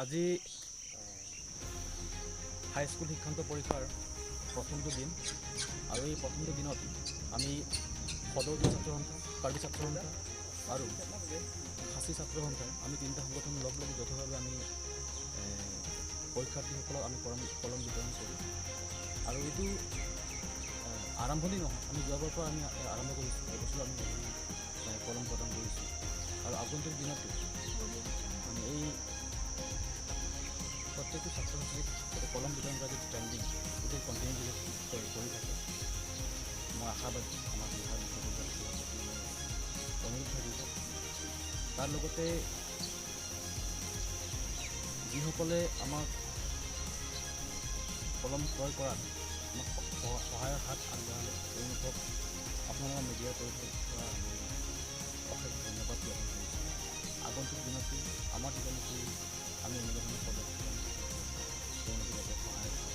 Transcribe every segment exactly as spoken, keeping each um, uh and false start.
আজি হাইস্কুল শিক্ষান্ত পৰীক্ষাৰ প্ৰথমটো দিন আৰু এই প্ৰথমটো দিনত আমি সদৌ অসম ছাত্ৰ সন্থা, কাৰ্বি ছাত্ৰ সন্থা আৰু খাচী ছাত্ৰ সন্থাই আমি তিনিটা সংগঠন লগ লাগি যৌথভাৱে আমি এ, পৰীক্ষাৰ্থীসকলক আমি কলম কলম বিতৰণ কৰিম। আৰু এইটো এ, আৰম্ভণি নহয়, আমি যোৱাবাৰৰ পৰা আমি এ, আৰম্ভ কৰিছোঁ। এইবছৰ আমি এই এ, কলম প্ৰদান কৰিছোঁ আৰু আগন্তুক দিনতো আমি এই প্ৰত্যেকটো ছাত্ৰ ছাত্ৰীক যাতে কলম বিতৰণ কৰা যিটো ট্ৰেণ্ডিং, এইটো কণ্টিনিউ কৰি কৰি থাকে। মই আশাবাদী আমাৰ বিহাৰ মুখ্যমন্ত্ৰী অনুৰোধ থাকিব। তাৰ লগতে যিসকলে আমাক কলম ক্ৰয় কৰাত আমাক স- স- সহায়ৰ হাত আগবঢ়ালে তেওঁলোকক আপোনালোকৰ মিডিয়াৰ তৰফৰ পৰা আমি অশেষ ধন্যবাদ জ্ঞাপন কৰিছোঁ। আগন্তুক দিনতো আমাৰ দোকানতো আমি এনেকুৱা ধৰণৰ পদক্ষেপ আমি তেওঁলোকে যাতে সহায়ৰ হাত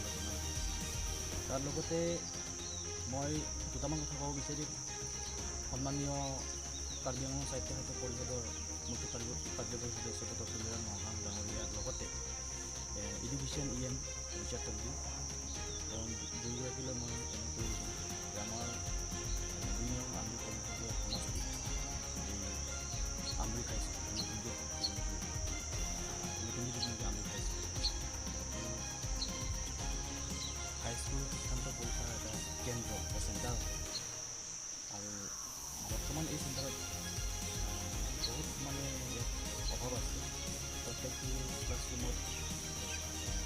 আগবঢ়ায়। তাৰ লগতে মই দুটামান কথা ক'ব বিচাৰিম। সন্মানীয় কাৰ্বি আংলং স্বায়ত্তশাসিত পৰিষদৰ মুখ্য কাৰ্য- কাৰ্যবাহী সদস্য ডক্টৰ চুনীৰাম নৰসাং ডাঙৰীয়াৰ লগতে এ, education E M Richard Takbi, তেওঁ দু- দুয়োগৰাকীলৈ মই অনুৰোধ কৰিছোঁ যে আমাৰ এ, দুই নং আমৰি সংসদীয় সমষ্টি এই আমৰি হাইস্কুল, আমি যোনটো, যোনটো, আমি যোনটো আমৰি হাইস্কুল, এইটো হাইস্কুল শিক্ষান্ত পৰীক্ষাৰ এটা কেন্দ্ৰ, এটা চেণ্টাৰ হয়। আৰু বৰ্তমান এই চেণ্টাৰত আহ, বহুত মানে ইয়াত অভাৱ আছে। প্ৰত্যেকটো ক্লাছৰুমত আহ,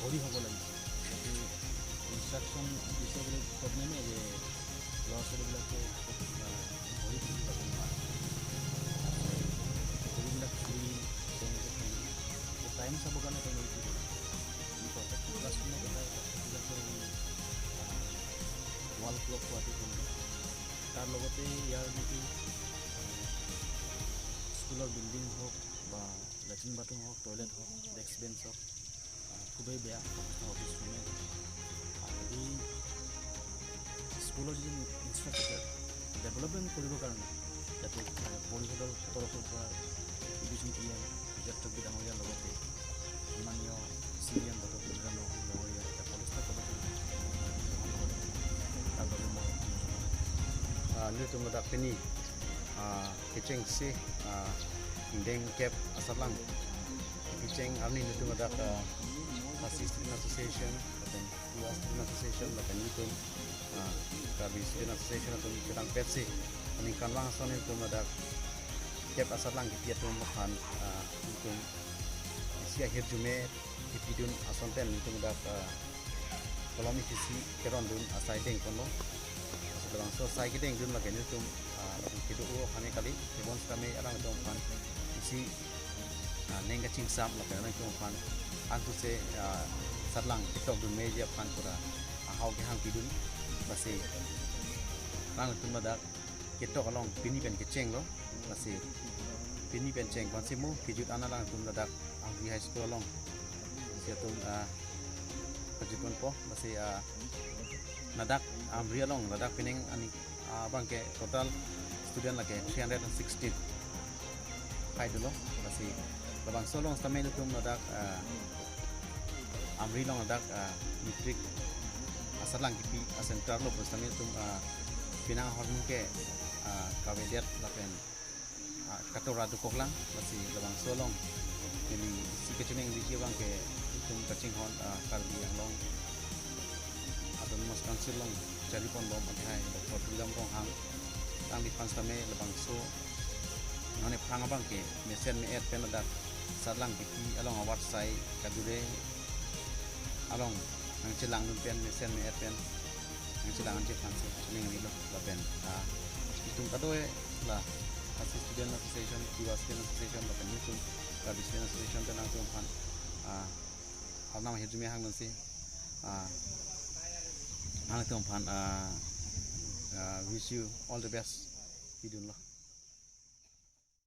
ঘড়ী হ'ব লাগিছে। যিহেতু ইনষ্ট্ৰাকশ্যন দিছে বুলি প্ৰব্লেমে যে ল'ৰা ছোৱালীবিলাকে আহ, ঘড়ী পিন্ধি যাব নোৱাৰে। ঘড়ীবিলাক চুৰি, তেওঁলোকে পিন্ধি, টাইম চাবৰ কাৰণে তেওঁলোকে কি কৰে? প্ৰত্যেকটো ক্লাছৰুমত এটা এটা ৱাল ক্লক হোৱাটো প্ৰয়োজন। তাৰ লগতে ইয়াৰ যিটো স্কুলৰ বিল্ডিং হওক বা লেট্ৰিন বাথৰুম হওক, টয়লেট হওক, ডেস্ক বেঞ্চ হওক, আহ, খুবেই বেয়া অৱস্থা, অফিচ ৰুমে। আৰু এই স্কুলৰ যিটো ইনফ্ৰাষ্ট্ৰাকচাৰ ডেভেলপমেণ্ট কৰিবৰ কাৰণে ইয়াতে, আহ, পৰিষদৰ তৰফৰ পৰা education E M Richard Tokbi ডাঙৰীয়াৰ লগতে সন্মানীয় চি ই এম ডক্টৰ চুনীৰাম নৰসাং ডাঙৰীয়াই এটা বলিষ্ঠ পদক্ষেপ গ্ৰহণ কৰে। তাৰ বাবে মই আহ, nelitum ladak pini, ah, kechengsi, ah, ingdeng kep asatlang kecheng arni nelitum ladak, ah, Khasi Student Association, lapen Tiwa Student Association, lapen nelitum, ah, Karbi Student Association atum chetangpetsi aningkanvang ason nelitum ladak kep asatlang kipi atum aphan, ah, nelitum isi ahirjume kipidun ason pen nelitum ladak, ah, kolom isi isi kerondun asai dengponlo. Lasi labangso asai kedengdun lake nelitum, ah, lapu kedo-o aphan kali, kebon sitame alangtum aphan isi, ah, ning kachingsam lake alangtum aphan, antu se, ah, satlang ketok dunmeji aphan pura ahau kehang pidun. Lasi alangtum ladak ketok along pini pen kechenglo. Lasi pini pen chengponsi mo kejut an alangtum ladak Amri High School along si atum, ah, kejutponpo. Lasi, ah, ladak Amri along ladak pining ani, ah, abangke total student lake three hundred and sixteen hai dolo. Lasi labangso along sitame nelitum ladak, ah, Amri along ladak, ah, matric asatlang kipi a-center lo pu sitame nelitum, ah, penang ahormu ke, ah, kavedet lapen, ah, katora dokoklang. Lasi labangso along neli isi kachiningri abangke nelitum kachinghon, ah, Karbi Anglong Autonomous Council along chariponbom akhai Doctor Tuliram Ronghang, alangli aphan sitame labangso non ephrang abangke mesen me-et pen ladak satlang kipi along avarsai kajure along nangchelangdun pen mesen me-et pen nangchelang anche aphansi chiningrilo. Lapen, ah, itum kado-e la Khasi Student Association, Tiwa Student Association, lapen itum Karbi Student Association pen nangtum aphan, ah, arnam ahirjume hangdunsi, ah, nangtum aphan, ah, ah, wish you all the best pidunlo.